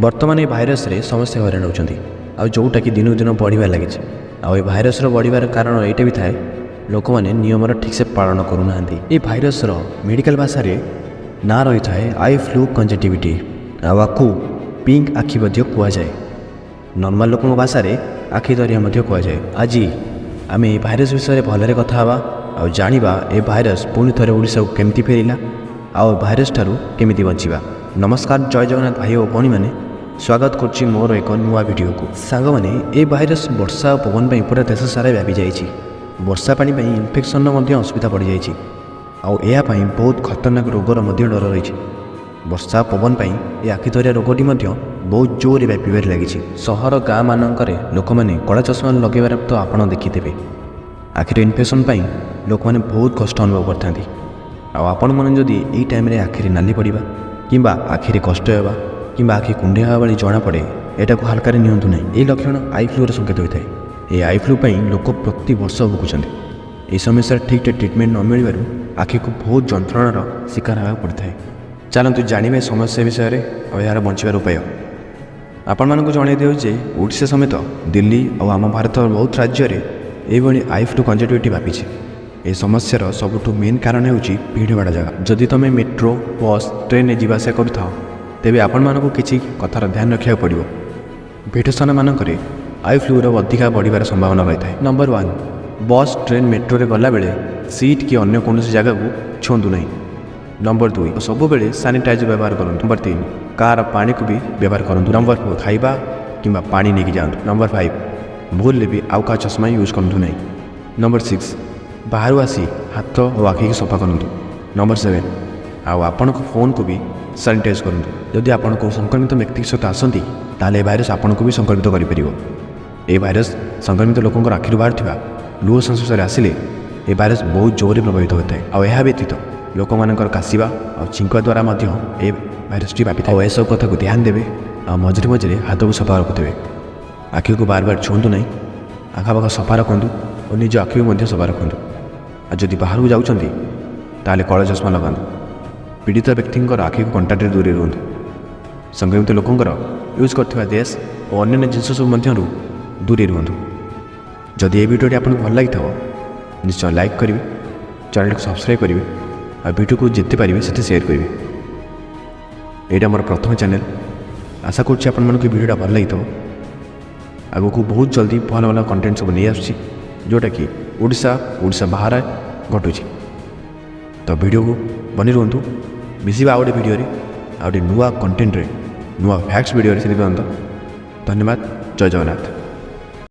ବର୍ତ୍ତମାନ ଏ ଭାଇରସରେ ସମସ୍ତେ ହଇରାଣ ହେଉଛନ୍ତି ଆଉ ଯେଉଁଟାକି ଦିନକୁ ଦିନ ବଢ଼ିବାରେ ଲାଗିଛି। ଆଉ ଏ ଭାଇରସର ବଢ଼ିବାର କାରଣ ଏଇଟା ବି ଥାଏ, ଲୋକମାନେ ନିୟମର ଠିକ୍ସେ ପାଳନ କରୁନାହାନ୍ତି। ଏ ଭାଇରସର ମେଡ଼ିକାଲ ଭାଷାରେ ନାଁ ରହିଥାଏ I flu କଞ୍ଜକ୍ଟିଭାଇଟିସ୍ ଆଉ ଆକୁ ପିଙ୍କ ଆଖି ମଧ୍ୟ କୁହାଯାଏ। ନର୍ମାଲ ଲୋକଙ୍କ ଭାଷାରେ ଆଖି ଦରିଆ ମଧ୍ୟ କୁହାଯାଏ। ଆଜି ଆମେ ଏ ଭାଇରସ ବିଷୟରେ ଭଲରେ କଥା ହେବା ଆଉ ଜାଣିବା ଏ ଭାଇରସ ପୁଣି ଥରେ ଓଡ଼ିଶାକୁ କେମିତି ଫେରିଲା ଆଉ ଏ ଭାଇରସ ଠାରୁ କେମିତି ବଞ୍ଚିବା। ନମସ୍କାର, ଜୟ ଜଗନ୍ନାଥ ଭାଇ ଓ ଭଉଣୀମାନେ। ସ୍ୱାଗତ କରୁଛି ମୋର ଏକ ନୂଆ ଭିଡ଼ିଓକୁ। ସାଙ୍ଗମାନେ, ଏ ଭାଇରସ ବର୍ଷା ଓ ପବନ ପାଇଁ ପୁରା ଦେଶ ସାରା ବ୍ୟାପି ଯାଇଛି। ବର୍ଷା ପାଣି ପାଇଁ ଇନଫେକ୍ସନର ମଧ୍ୟ ଅସୁବିଧା ବଢ଼ିଯାଇଛି ଆଉ ଏହା ପାଇଁ ବହୁତ ଖତରନାକ ରୋଗର ମଧ୍ୟ ଡର ରହିଛି। ବର୍ଷା ପବନ ପାଇଁ ଏ ଆଖି ଧରିଆ ରୋଗଟି ମଧ୍ୟ ବହୁତ ଜୋରରେ ବ୍ୟାପିବାରେ ଲାଗିଛି। ସହର ଗାଁମାନଙ୍କରେ ଲୋକମାନେ କଳା ଚଷମା ଲଗାଇବାର ତ ଆପଣ ଦେଖିଥିବେ। ଆଖିର ଇନଫେକ୍ସନ୍ ପାଇଁ ଲୋକମାନେ ବହୁତ କଷ୍ଟ ଅନୁଭବ କରିଥାନ୍ତି। ଆଉ ଆପଣମାନେ ଯଦି ଏଇ ଟାଇମ୍ରେ ଆଖିରେ ନାଲି ପଡ଼ିବା କିମ୍ବା ଆଖିରେ କଷ୍ଟ ହେବା କିମ୍ବା ଆଖି କୁଣ୍ଡେଇ ହେବା ଭଳି ଜଣାପଡ଼େ, ଏଟାକୁ ହାଲକାରେ ନିଅନ୍ତୁ ନାହିଁ। ଏହି ଲକ୍ଷଣ I ଫ୍ଲୁର ସଂକେତ ହୋଇଥାଏ। ଏହି I flu ପାଇଁ ଲୋକ ପ୍ରତିବର୍ଷ ଭୋଗୁଛନ୍ତି। ଏହି ସମସ୍ୟାର ଠିକ୍ ଠିକ୍ ଟ୍ରିଟମେଣ୍ଟ ନ ମିଳିବାରୁ ଆଖିକୁ ବହୁତ ଯନ୍ତ୍ରଣାର ଶିକାର ହେବାକୁ ପଡ଼ିଥାଏ। ଚାଲନ୍ତୁ ଜାଣିବେ ସମସ୍ୟା ବିଷୟରେ ଆଉ ଏହାର ବଞ୍ଚିବାର ଉପାୟ। ଆପଣମାନଙ୍କୁ ଜଣାଇ ଦେଉ ଯେ ଓଡ଼ିଶା ସମେତ ଦିଲ୍ଲୀ ଆଉ ଆମ ଭାରତର ବହୁତ ରାଜ୍ୟରେ ଏଇଭଳି I flu କଞ୍ଜକ୍ଟିଭାଇଟିସ୍ ବ୍ୟାପିଛି। ଏ ସମସ୍ୟାର ସବୁଠୁ ମେନ୍ କାରଣ ହେଉଛି ଭିଡ଼ଭାଡ଼ ଜାଗା। ଯଦି ତୁମେ ମେଟ୍ରୋ, ବସ୍, ଟ୍ରେନରେ ଯିବା ଆସିବା କରୁଥାଅ, ତେବେ ଆପଣମାନଙ୍କୁ କିଛି କଥାର ଧ୍ୟାନ ରଖିବାକୁ ପଡ଼ିବ। ଭିଡ଼ ସ୍ଥାନମାନଙ୍କରେ I ଫ୍ଲୁର ଅଧିକା ବଢ଼ିବାର ସମ୍ଭାବନା ରହିଥାଏ। ନମ୍ବର 1, ବସ୍, ଟ୍ରେନ୍, ମେଟ୍ରୋରେ ଗଲାବେଳେ ସିଟ୍ କି ଅନ୍ୟ କୌଣସି ଜାଗାକୁ ଛୁଅନ୍ତୁ ନାହିଁ। ନମ୍ବର 2, ସବୁବେଳେ ସାନିଟାଇଜର ବ୍ୟବହାର କରନ୍ତୁ। ନମ୍ବର 3, କାହାର ପାଣିକୁ ବି ବ୍ୟବହାର କରନ୍ତୁ। ନମ୍ବର 4, ଖାଇବା କିମ୍ବା ପାଣି ନେଇକି ଯାଆନ୍ତୁ। ନମ୍ବର 5, ଭୁଲରେ ବି ଆଉ କାହା ଚଷମା ୟୁଜ୍ କରନ୍ତୁ ନାହିଁ। ନମ୍ବର 6, ବାହାରୁ ଆସି ହାତ ଓ ଆଖିକି ସଫା କରନ୍ତୁ। ନମ୍ବର 7, ଆଉ ଆପଣଙ୍କ ଫୋନ୍କୁ ବି ସାନିଟାଇଜ୍ କରନ୍ତୁ। ଯଦି ଆପଣ କେଉଁ ସଂକ୍ରମିତ ବ୍ୟକ୍ତିଙ୍କ ସହିତ ଆସନ୍ତି, ତାହେଲେ ଏ ଭାଇରସ୍ ଆପଣଙ୍କୁ ବି ସଂକ୍ରମିତ କରିପାରିବ। ଏ ଭାଇରସ୍ ସଂକ୍ରମିତ ଲୋକଙ୍କର ଆଖିରୁ ବାହାରୁଥିବା ଲୁହ ସଂସ୍ପର୍ଶରେ ଆସିଲେ ଏ ଭାଇରସ୍ ବହୁତ ଜୋରରେ ପ୍ରଭାବିତ ହୋଇଥାଏ। ଆଉ ଏହା ବ୍ୟତୀତ ଲୋକମାନଙ୍କର କାଶିବା ଆଉ ଛିଙ୍କ ଦ୍ୱାରା ମଧ୍ୟ ଏ ଭାଇରସଟି ବ୍ୟାପିଥାଏ। ଆଉ ଏସବୁ କଥାକୁ ଧ୍ୟାନ ଦେବେ ଆଉ ମଝିରେ ମଝିରେ ହାତକୁ ସଫା ରଖୁଥିବେ। ଆଖିକୁ ବାର ବାର ଛୁଅନ୍ତୁ ନାହିଁ। ଆଖପାଖ ସଫା ରଖନ୍ତୁ ଓ ନିଜ ଆଖିକୁ ମଧ୍ୟ ସଫା ରଖନ୍ତୁ। ଆଉ ଯଦି ବାହାରକୁ ଯାଉଛନ୍ତି, ତାହେଲେ କଳା ଚଷମା ଲଗାନ୍ତୁ। ପୀଡ଼ିତ ବ୍ୟକ୍ତିଙ୍କର ଆଖିକୁ କଣ୍ଟାକ୍ଟରେ ଦୂରେଇ ରୁହନ୍ତୁ। ସଂକ୍ରମିତ ଲୋକଙ୍କର ୟୁଜ୍ କରୁଥିବା ଡ୍ରେସ୍ ଓ ଅନ୍ୟାନ୍ୟ ଜିନିଷ ସବୁ ମଧ୍ୟରୁ ଦୂରେଇ ରୁହନ୍ତୁ। ଯଦି ଏ ଭିଡ଼ିଓଟି ଆପଣଙ୍କୁ ଭଲ ଲାଗିଥିବ, ନିଶ୍ଚୟ ଲାଇକ୍ କରିବେ, ଚ୍ୟାନେଲକୁ ସବସ୍କ୍ରାଇବ୍ କରିବେ ଆଉ ଭିଡ଼ିଓକୁ ଯେତେ ପାରିବେ ସେତେ ସେୟାର କରିବେ। ଏଇଟା ମୋର ପ୍ରଥମ ଚ୍ୟାନେଲ୍। ଆଶା କରୁଛି ଆପଣମାନଙ୍କୁ ଏ ଭିଡ଼ିଓଟା ଭଲ ଲାଗିଥିବ। ଆଗକୁ ବହୁତ ଜଲ୍ଦି ଭଲ ଭଲ କଣ୍ଟେଣ୍ଟ ସବୁ ନେଇ ଆସୁଛି, ଯେଉଁଟାକି ଓଡ଼ିଶା, ଓଡ଼ିଶା ବାହାରେ ଘଟୁଛି। ତ ଭିଡ଼ିଓକୁ ବନି ରୁହନ୍ତୁ। ମିଶିବା ଆଉ ଗୋଟେ ଭିଡ଼ିଓରେ, ଆଉ ଗୋଟେ ନୂଆ କଣ୍ଟେଣ୍ଟରେ, ନୂଆ ଫ୍ୟାକ୍ଟସ୍ ଭିଡ଼ିଓରେ। ସେଥି ପର୍ଯ୍ୟନ୍ତ ଧନ୍ୟବାଦ। ଜୟ ଜଗନ୍ନାଥ।